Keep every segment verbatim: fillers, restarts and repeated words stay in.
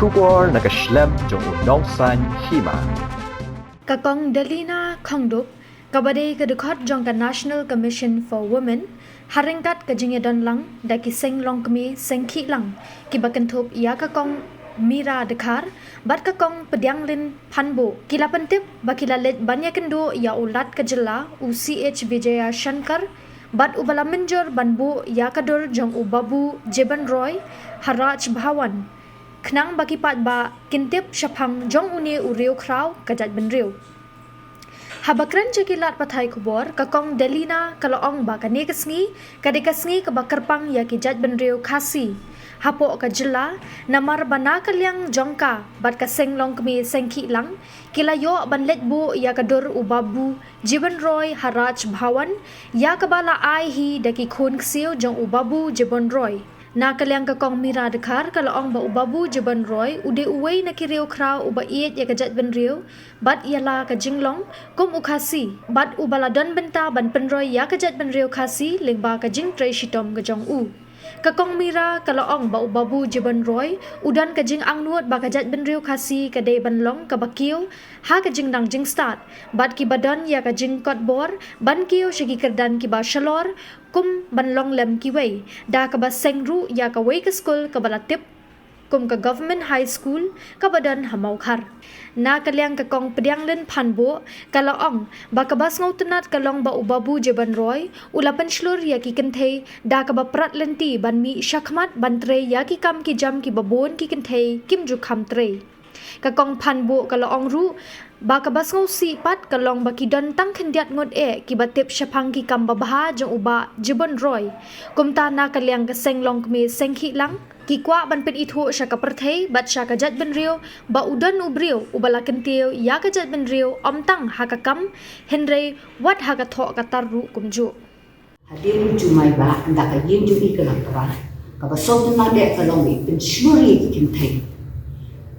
Khubor na ka shlem jong u Nongsaiñ Hima. Ka Kong Delina Khongdup, kaba dei ka dkhot jong ka National Commission for Women, ha ryngkat ka jingïadonlang da ki seng longkmie seng khih lang, kiba kynthup ïa ka Kong Mira Dkhar bad ka Kong Pdianglin Phanbuh, ki la pyntip ba ki la leit ban ïakynduh ïa u Lat ka jylla, u C H Vijayashankar, bad uba la mynjur ban buh ïa ka dur jong u Babu Jeeban Roy ha Raj Bhavan, khnang ba ki paidbah kin tip shaphang jong une u riewkhraw ka jaitbynriew. Haba kren sha ki lad pathai khubor, ka Kong Delina ka la ong ba kane ka sngi ka dei ka sngi kaba kyrpang ïa ki jaitbynriew Khasi hapoh ka jylla, namar ba na ka liang jong ka bad ka seng longkmie seng khih lang, ki la ïoh ban leit buh ïa ka dur u Babu Jeeban Roy ha Raj Bhavan, ïa kaba la ai hi da ki khun ksiew jong u Babu Jeeban Roy. Na ka liang ka Kong Mira Dkhar ka la ong ba u Babu Jeeban Roy u dei uwei na ki riewkhraw uba ïeit ïa ka jaitbynriew bad ïa la ka jinglong kum u Khasi, bad uba la don bynta ban pynroi ïa ka jaitbynriew Khasi lyngba ka jingtrei shitom ka jong u. Ka Kong Mira ka la ong ba u Babu Jeeban Roy u don ka jingangnud ba ka jaitbynriew Khasi ka dei ban long kaba kiew ha ka jingnang jingstad, bad kiba don ïa ka jingkotbor ban kiew sha ki kyrdan kiba shalor, kum ban long lem kiwei, da kaba seng ruh ïa kawei ka skul kaba la tip kum ka Government High School kaba don ha Mawkhar. Na ka liang ka Kong Pdianglin Phanbuh ka la ong ba kaba sngewtynnat ka long ba u Babu Jeeban Roy u la pynshlur ïa ki kynthei da kaba prat lynti ban mih shakhmat ban trei ïa ki kam ki jam kiba bun ki kynthei kim ju kham trei. Ka Kong Phanbuh ka la ong ruh ba kaba sngewsih pat ka long ba ki don tang khyndiat ngut eh kiba tip shaphang ki kam babha jong u Bah Jeeban Roy. Kumta na ka liang ka seng longkmie seng khih lang, ki kwah ban pynithuh sha ka pyrthei bad sha ka jaitbynriew ba u don u briew uba la kyntiew ïa ka jaitbynriew ym tang ha ka kam, hynrei wat ha ka thoh ka tar ruh kumjuh. Hadien u jumai bah, ynda ka ïing jong i ka la pra, kaba sngewtynnat eh ka long ba i pynshlur ïa ki kynthei.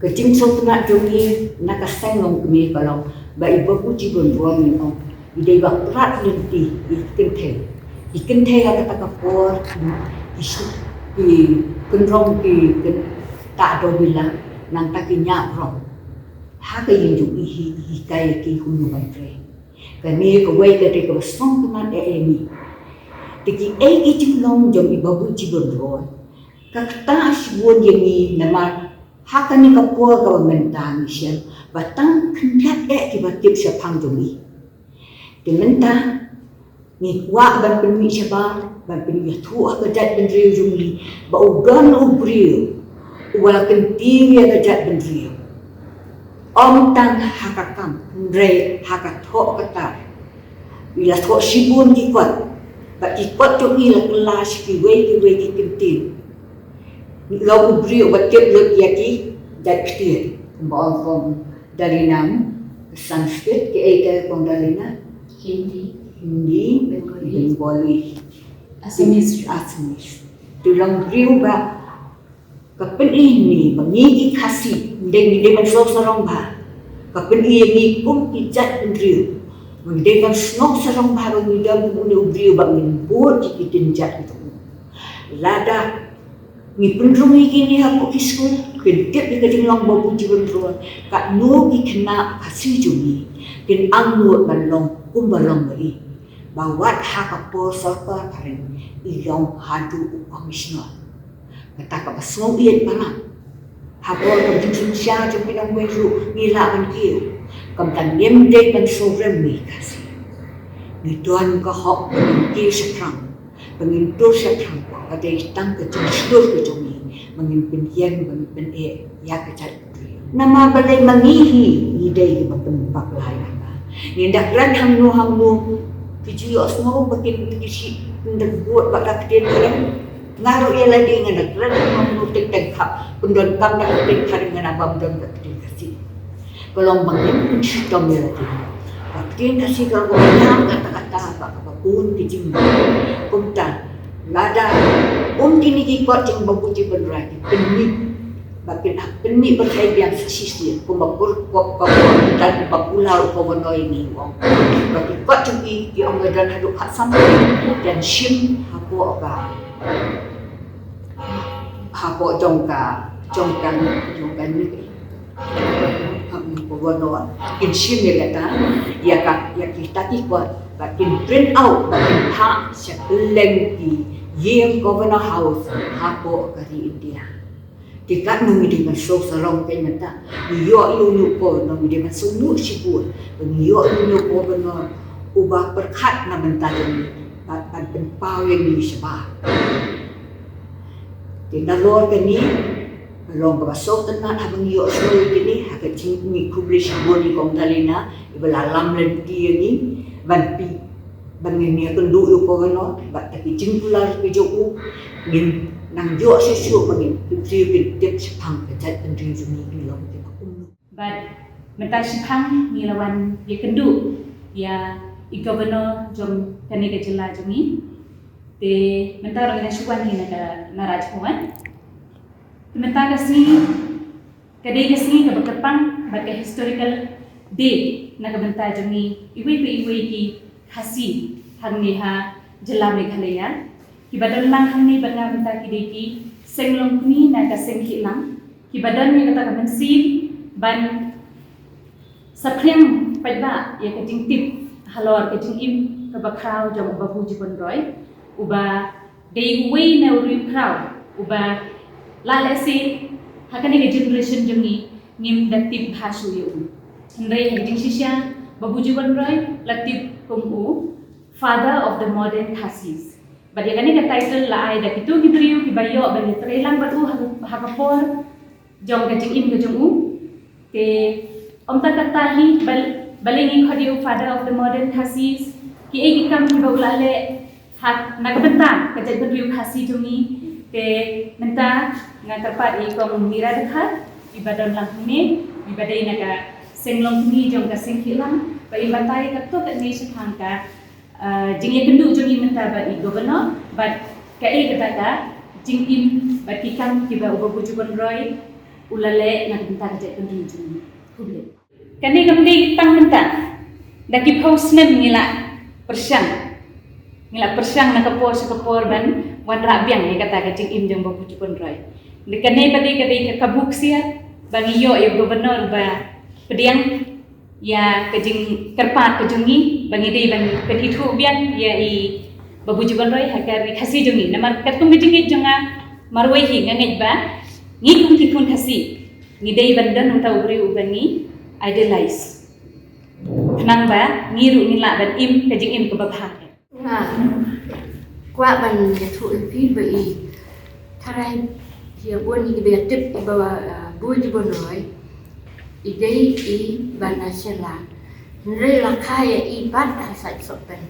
Ka jingsngewtynnat jong i na ka seng longkmie ka long ba i Babu Jeeban Roy, ngi ong, i dei ba prat lynti ïa ki kynthei. Ki kynthei ha kata ka por ki, ki, ki kynrong ki kynta dewbilang, nangta ki ñiah brong. Ha ka ïing jong i hi, i hikai ïa ki kumno ban trei. Kane kawei ka dei kaba sngewtynnat eh ïa ngi. Te kiei ki jinglong jong i Babu Jeeban Roy ka ktah shibun ïa ngi, namar ha kane ka por kaba mynta ngi shem ba tang khyndiat eh kiba tip shaphang jong i. Te mynta ngi kwah ban pynmih shabar, ban pynïathuh ha ka jaitbynriew jong ngi ba u don u briew uba la kyntiew ïa ka jaitbynriew. Ym tang ha ka kam, hynrei ha ka thoh ka tar. I la thoh shibun ki kot, bad ki kot jong i la kylla sha kiwei kiwei ki kyntien. Ngi long u briew uba tip lut ïa ki jait ktien, kumba ong Kong Delina, Sanskrit, kiei te Kong Delina? Hindi. Hindi, Bengali. Bengali. Assamese. Assamese. Te long briew ba ka pyni ïa ngi ba ngi ki Khasi, ngi dei, ngi dei ban sngewsarong bha. Ka pyni ïa ngi kum ki jaitbynriew ba ngi dei ban sngewsarong bha ba ngi don kum une u briew ba ngin bud ïa ki kynjat jong u. Lada ngi pynrung ïa kine hapoh ki skul, kin tip ïa ka jinglong Babu Jeeban Roy, katno ki khynnah Khasi jong ngi kin angnud ban long kumba long ma i. Ba wat ha ka por sorkar phareng i long haduh u commissioner. Kata kaba sngewieit palat. Ha por ka jingsynshar jong ki nongwei ruh ngi lah ban kiew. Kumta ngim dei ban sngewrem ngi Khasi. Ngi don ka hok ban kiew shaphrang. Ba ngin tur shaphrang, ka dei tang ka jingshlur ka jong ngi ba ngin pynïeng, ba ngin pyneh ïa ka jaitbynriew. Namar balei ma ngi hi ngi dei kiba pynbakla ïa ka. Ngin da kren hangno hangno ki ju ïohsngew ba kin, ki shu pynbud bad ka ktien Khasi. Nga ruh ïa lade ngan da kren hangno hangno teng teng khap pyndonkam da ka ktien Khasi, ngan da bam don da ka ktien Khasi. Ka long ba ngin pynshitom ïa lade. Ka ktien Khasi ka long kaba ïam katta katta bad kaba bun ki jingmut. Kumta lada kum kine ki kot jong Babu Jeeban Roy ki pynmih, ba kin hap pynmih pyrthei biang sa shisien, kumba kur, ko, ko, ko, kumta ba kular u Governor ïa ngi u ong ba ki kot jong i ki ong ba don haduh khatsan, kin shim hapoh ka, hapoh jong ka Jong kan, jong kan ni. Governor kin shim ïa kata, ïa ka, ïa kita ki kot, bad kin print out, bad kin phah sha kylleng ki ïing Governor House hapoh ka ri India. Te katno ngi dei ban sngewsarong kein mynta. Ngi ïoh ïa une u Governor, ngi dei ban sngewmut shibun ba ngi ïoh ïa une u Governor uba pyrkhat na bynta jong ngi, bad ban pynpaw ïa ngi shabar. Te nalor kane ka long kaba sngewtynnat haba ngi ïohsngew ïa kine, ha ka jingkhublei shibun ïa i Kong Dalina iba la lam lynti ïa ngi ban pynpaw, ban ngin ïakynduh ïa u Governor, bad da ki jingkular ka jong u ngin nang ïoh shuh shuh ba ngin, ki briew kin tip shaphang ka jaitbynriew jong ngi, ngi long kiba kumno. Bad mynta shaphang ngi la wan ïakynduh ïa i Governor jong kane ka jylla jong ngi. Te mynta ruh ngi la shu wan hi na ka, na Raj Bhavan. Te mynta ka sngi ka dei ka sngi kaba kyrpang bad ka historical day na ka bynta jong ngi iwei pa iwei ki Khasi hangne ha jylla Meghalaya. Kiba don lang hangne bad nga mynta ki dei ki seng longkmie na ka seng Khihlang, kiba don ïa kata ka mynsiem ban saphriang paidbah ïa ka jingtip halor ka jingim kaba khraw jong u Babu Jibon Roy, uba dei uwei na u riewkhraw uba la lehse ha kane ka generation jong ngi ngim da tip bha shuh ïa u. Hynrei ha ka jingshisha Babu Jibon Roy la tip kum u father of the modern Khasis. Bad ïa kane ka title la ai da kito ki briew kiba ïoh ban ïatrei lang bad u ha, ha ka por jong ka jingim ka jong u. Te ym tang katta hi, bal-, balei ngi khot ïa u father of the modern Khasis, kiei ki kam kiba u la leh ha, na ka bynta ka jaitbynriew Khasi jong ngi. Te mynta nga kyrpad ïa i Kong Mira Dkhar iba don lang hangne, iba dei na ka seng longkmie jong ka seng Khihlang, ba in batai katto katne shaphang ka, ah, jingïakynduh jong ngi mynta bad i Governor, bad kaei kata ka jingim bad ki kam kiba u Babu Jibon Roy u la leh na ka bynta ka jaitbynriew jong ngi. Khublei. Kane kam dei tang mynta. Da ki phew snem ngi la pyrshang. Ngi la pyrshang na ka por sha ka por ban wanrah biang ïa kata ka jingim jong Babu Jibon Roy. Te kane pat dei ka dei ka kabu ksiar ba ngi ïoh ïa u Governor ba pdiang ïa ka jingkyrpad ka jong ngi ba ngi dei ban pynithuh biang ïa i Babu Jibon Roy ha ka ri Khasi jong ngi. Namar katkum ka jingngeit jong nga marwei hi nga ngeit ba ngi kum ki khun Khasi ngi dei ban don uta u briew uba ngi idolize. Khnang ba ngi ruh ngin lah ban im ka jingim kaba bha. Nga kwah ban ïathuh ïa phi ba i tharai ïa bun ïa kiba ïatip ïa Babu, ah, Babu Jibon Roy i dei i ban na Shillong. Hynrei la kha ïa i pat ha Saitsohpen.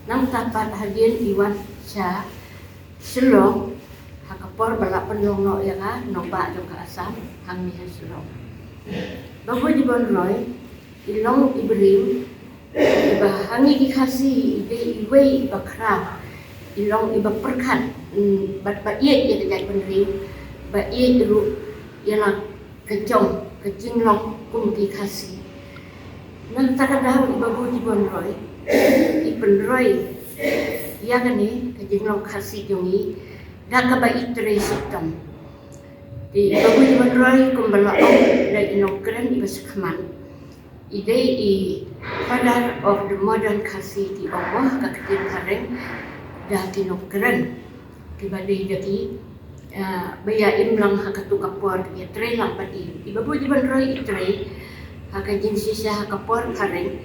Nangta pat hadien i wan sha Shillong ha ka por ba la pynlong noh ïa ka nongbah jong ka Assam hangne ha Shillong. Babu Jibon Roy i long i briew iba ha ngi ki Khasi i dei iwei iba khraw, i long iba pyrkhat, mm, bad ba ïeit ïa ka jaitbynriew, ba ïeit ruh ïa la ka jong ka jinglong kum ki Khasi. Nangta ka daw i Babu Jibon Roy i pynroi ïa kane ka jinglong Khasi jong ngi da kaba i trei shitom. Te i Babu Jibon Roy kumba la ong da i nongkren iba shakhmat, i dei i father of the modern Khasi, ki ong mo ha ka ktien phareng da ki nongkren kiba dei da ki, ah, ba ïa im lang ha katu ka por, ïatrei lang bad i. I Babu Jibon Roy i trei ha ka jingshisha ha ka por phareng,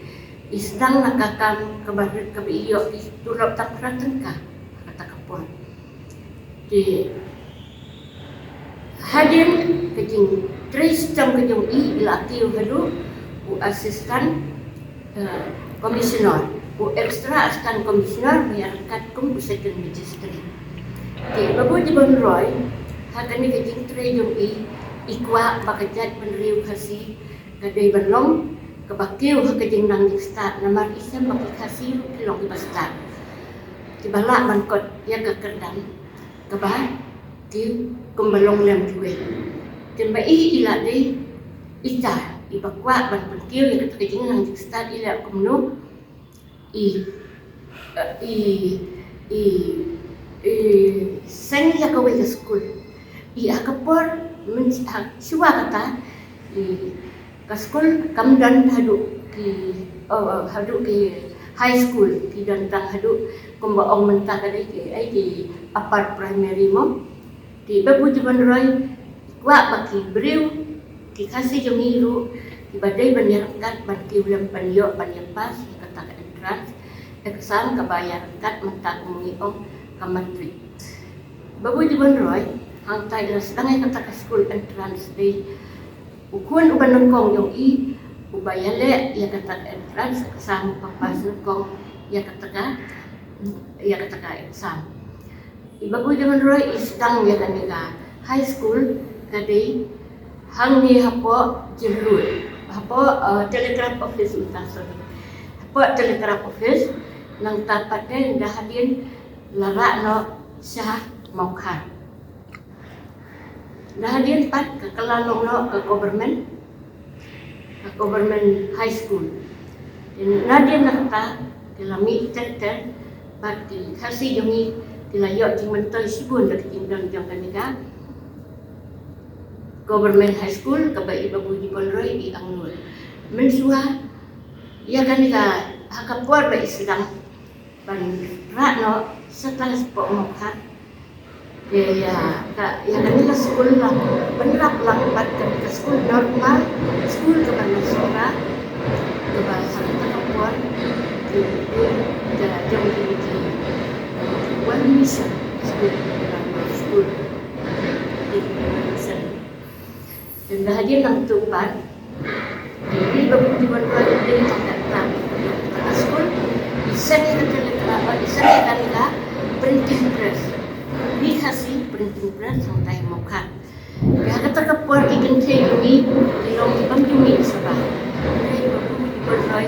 i sdang na ka kam kaba rit kaba i ïoh i tulop tang phra tyngka ha kata ka por. Te hadien ka jingtrei shitom ka jong i, i la kiew haduh u assistant, eh, commissioner, u extra assistant commissioner, ba ïaryngkat kum u second magistrate. Te Babu Jibon Roy ha kane ka jingtrei jong i, i kwah ba ka jaitbynriew Khasi ka dei ban long kaba kiew ha ka jingnang jingstad, namar i shem ba ki Khasi ruh ki long kiba stad, kiba lah ban kot ïa ka kyrdan kaba kiew kumba long lem kiwei. Te ba i, i la dei ita iba kwah ban pynkiew ïa kata ka jingnang jingstad. I leh kumno? I, i, i, i seng ïa kawei ka skul. I ha ka por myn Shuwa kata, i, ka skul kam don haduh ki, oh, haduh ki high school, ki don tang haduh kumba ong mynta ka dei ki, ai ki upper primary mo. Te Babu Jubon Roy kwah ba ki briew, ki Khasi jong ngi ruh, kiba dei ban ïaryngkat ban kiew lem ban ïoh ban ïa pass ïa kata ka entrance exam kaba ïaryngkat mynta kum ngi ong ka matric. Babu Jubon Roy hangta ïa la sdang ïa kata ka skul entrance dei u khun uba nyngkong jong i uba ïaleh ïa kata ka entrance exam, uba pass nyngkong ïa kata ka, ïa kata ka exam. I Babu Jubon Roy i sdang ïa kane ka high school ka dei hangne hapoh Jyrlud, hapoh, eh, telegraph office mynta, sorry. Hapoh telegraph office, nangta pat te da hadien la rah noh sha Mawkhar. Da hadien pat ka kylla long noh ka government, ka government high school. Te nadien na kata ki la mih ter ter bad ki Khasi jong ngi, ki la ïoh jingmyntoi shibun da ka jingdon jong kane ka government high school kaba i Babu Jubon Roy i angnud. Mynshuwa ïa kane ka, ha ka por ba i sdang ban rah noh sha tang shapoh Mawkhar. Ïa, ïa ka, ïa kane ka skul la bynrap lang bad ka, ka skul normal, skul kaba na Sohra, kaba ha kata ka por ki, ki, ka jong ki, ki One Mission skul, primary skul, ki One Mission. Te da hadien nangtu pat, i Babu Jubon Roy i dei tang ka, tang ka skul, i seng ïa ka telegraph, i seng ïa kane ka printing press. Ri Khasi printing press hangtai Mawkhar. Te ha kata ka por ki kynthei jong ngi ki long ki bym ju mih shabar. Hynrei Babu Jubon Roy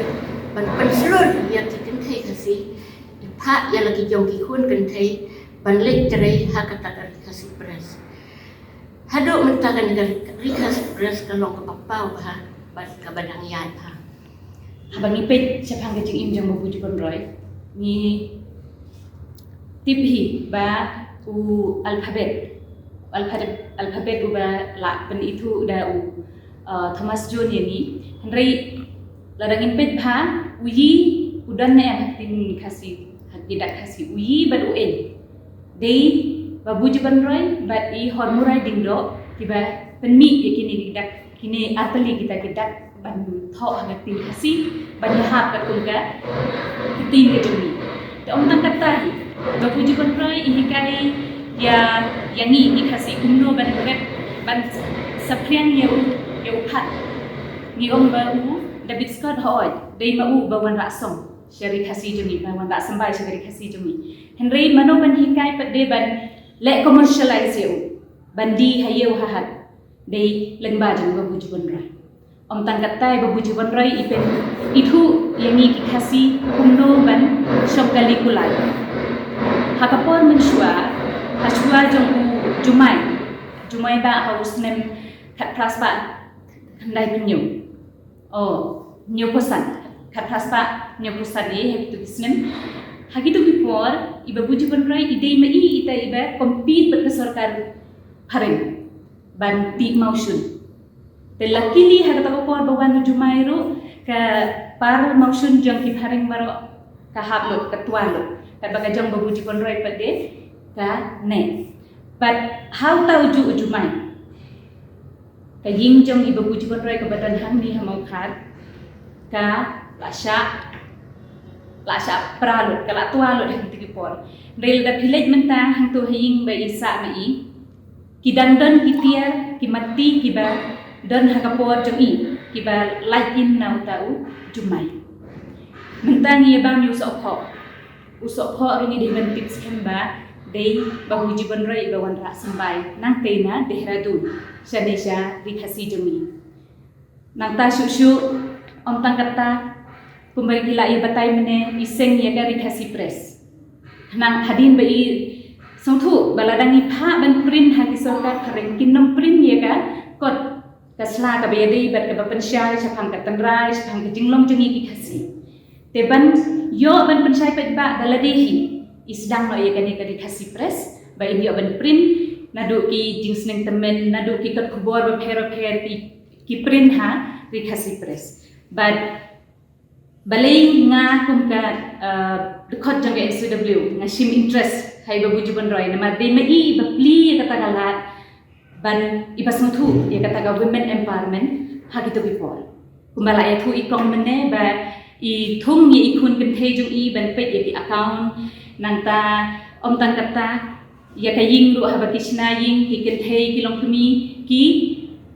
ban pynshlur ïa ki kynthei Khasi, i phah ïa la ki jong ki khun kynthei ban leit trei ha kata ka Ri Khasi press. Haduh mynta kane ka Ri Khasi press ka long kaba paw bha bad kaba dang ïaid bha. Haba ngi peit shaphang ka jingim jong Babu Jubon Roy, ngi tip hi ba u alphabet, alphabet, alphabet uba la pynithuh da u, uh, Thomas Jones ïa ngi. Hynrei lada ngin peit bha, u yi u don ne em ha ktien Khasi, ha ki dak Khasi, u yi bad u ei. Dei Babu Jubon Roy bad i Hormurai Diengdoh kiba pynmih ïa kine ki dak, kine artylli kita ki dak ban thoh ha ka ktien Khasi ban ïahap katkum ka ktien ka jong ngi. Te ym tang katta hi, Babu Jubon Roy i hikai ïa, ïa ngi ki Khasi kumno ban rep, ban saphriang ïa u, ïa u phad. Ngi ong ba u David Scott, hooid, dei ma u ba wanrah song sha Ri Khasi jong ngi, ba wanrah symbai sha Ri Khasi jong ngi. Hynrei mano ban hikai pat de ban leh commercialize ïa u, ban die ha ïew ha hat, dei lyngba jong Babu Jubon Roy. Ym tang katta, Babu Jubon Roy i pynithuh ïa ngi ki Khasi kumno ban shong kali kulai. Ha ka por mynshuwa, ha shuwa jong u Jumai, Jumai ba ha u snem khatphra spah khyndai phew hynñiew. Oh, hynñiewphew san. Khatphra spah hynñiewphew san, eh, ha kitu ki snem. Ha kitu ki por, i Babu Jubon Roy i dei ma i ita iba compete bad ka sorkar phareng ban tih mawshun. Te luckily ha kata ka por ba wan u Jumai ruh, ka par mawshun jong ki phareng baroh ka hap lut, ka twa lut. Katba ka jong Babu Jubon Roy pat de ka neh. Bad ha uta u juh u Jumai, ka ïing jong i Babu Jubon Roy kaba don hangne ha Mawkhar ka la shah, la shah pra lut, ka la twa lut ha kito ki por. Hynrei lada phi leit mynta hangto ha ïing ba i sah ma i, ki dang don ki tiar ki matti kiba don ha ka por jong i, kiba lait im na uta u Jumai. Mynta ngi ïa bam ïa u sohphoh. U sohphoh ruh ngi dei ban tip skhem ba dei Babu Jubon Roy ba wanrah symbai nangtei na Dehradun, shane sha Ri Khasi jong ngi. Nangta shuh shuh, ym tang katta, kumba ki la ïa batai mynne, i seng ïa ka Ri Khasi Press. Khnang hadien ba i sngewthuh ba lada ngi phah ban print ha ki sorkar phareng, kin nym print ïa ka kot ka sla kaba ïadei bad kaba pynshai shaphang ka tynrai, shaphang ka jinglong jong ngi ki Khasi. Te ban ïoh ban pynshai paidbah da lade hi, i sdang noh ïa kane ka Ri Khasi Press ba in ïoh ban print naduh ki jingsneng tymmen, naduh ki kot khubor bapher bapher ki, ki print ha Ri Khasi Press. Bad balei nga kum ka, uh, dkhot jong ka N C W nga shim interest ha i Babu Jubon Roy, namar dei ma i ba plie ïa kata ka lad ban i ba sngewthuh ïa kata ka women empowerment ha kito ki por. Kumba la ïathuh i kong mynne ba i thung ïa i khun kynthei jong i ban peit ïa ki account, nangta ym tang kata, ïa ka ïing ruh haba ki shna ïing, ki kynthei ki longkmie ki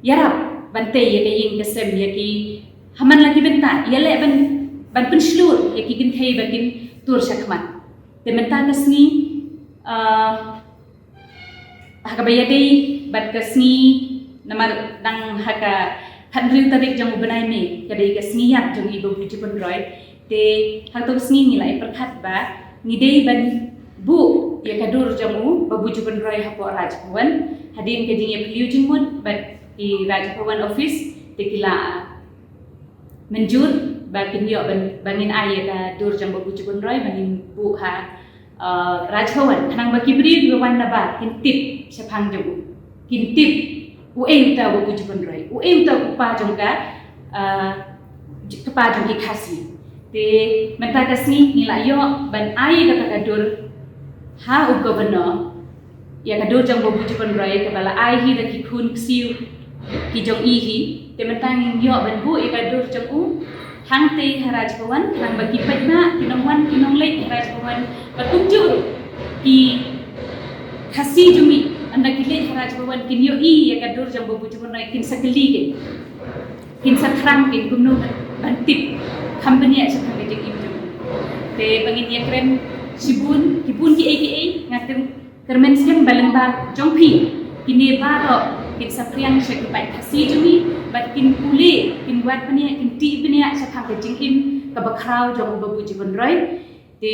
ïarap ban tei ïa ka ïing ka sem, ïa ki, ha man la ki bynta ïaleh ban, ban pynshlur ïa ki kynthei ba kin tur shakhmat. Te mynta ka sngi, ah, ha kaba ïadei bad ka sngi, namar dang ha ka khathynriew tarik jong u bnai May, ka dei ka sngi ïap jong i Babu Jubon Roy. Te ha kato ka sngi ngi la ïa pyrkhat ba ngi dei ban buh ïa ka dur jong u Babu Jubon Roy hapoh Raj Bhawan. Hadien ka jingïapylliu jingmut bad i Raj Bhawan office, te ki la mynjur ba kin ïoh ban, ba ngin ai ïa ka dur jong Babu Jubon Roy ba ngin buh ha, uh, Raj Bhawan, khnang ba ki briew kiba wan na bar kin tip shaphang jong u, kin tip uei uta u Babu Jubon Roy, uei uta u kpa jong ka, uh, j-, kpa jong ki Khasi. Te mynta ka sngi ngi la ïoh ban ai kata ka dur ha u Governor, ïa ka dur jong Babu Jubon Roy kaba la ai hi da ki khun ksiew ki jong i hi. Te mynta ngin ïoh ban buh ïa ka dur jong u hangtei ha Raj Bhawan, khnang ba ki paidbah, ki nongwan ki nongleit ha Raj Bhawan, bad kumjuh ruh ki Khasi jong ngi ynda ki leit ha Raj Bhawan kin ïohi ïa ka dur jong Babu Jubon Roy, kin sa kylli, kin, kin sa thrang, kin kumno ban, ban tip, kham bniah shaphang ka jingim jong u. Te ba ngin ïakren shibun, ki bun kiei kiei, nga kyrmen skhem ba lyngba jong phi kine baroh kin saphriang sha ki paid Khasi jong ngi, bad kin pule, kin wad bniah, kin tih bniah shaphang ka jingim kaba khraw jong u Babu Jubon Roy. Te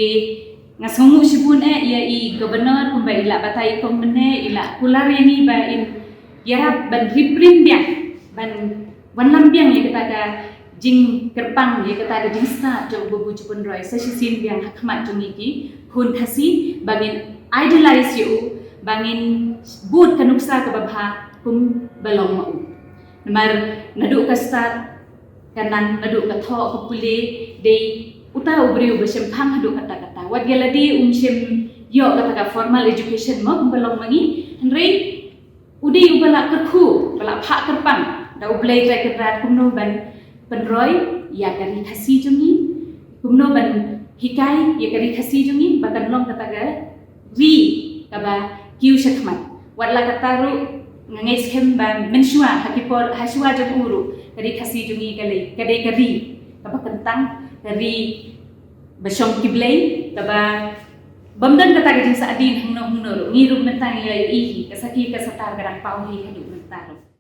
nga sngewnguh shibun eh ïa i Governor, kumba i la batai i kong mynne, i la kular ïa ngi ba in ïarap ban reprint biang, ban wanlam biang ïa kata ka jingkyrpang, ïa kata ka jingstad jong u Babu Jubon Roy sa shisien biang ha khmat jong ngi ki khun Khasi, ba ngin idolize ïa u, ba ngin bud ka nuksa kaba bha kumba long ma u. Namar naduh ka stad, ka nang, naduh ka thoh, ka pule, dei uta u briew ba shemphang haduh katta katta. Wat ïa lade um shym ïoh kata ka formal education mo kumba long ma ngi, hynrei u dei uba la kyrkhu, ba la phah kyrpang da U Blei Trai Kynrad kumno ban pynroi ïa ka ri Khasi jong ngi, kumno ban hikai ïa ka ri Khasi jong ngi ba kan long kata ka ri kaba kiew shakhmat. Wat la katta ruh, nga ngeit skhem ba mynshuwa ha ki por, ha shuwa jong u ruh, ka ri Khasi jong ngi ka lei, ka dei ka ri kaba kyntang, ka ri ba shong ki blei, kaba bym don kata ka jingsahdien hangno hangno ruh. Ngi ruh mynta ngi ïohi hi, ka sakhi ka satar ka dang paw hi haduh mynta ruh.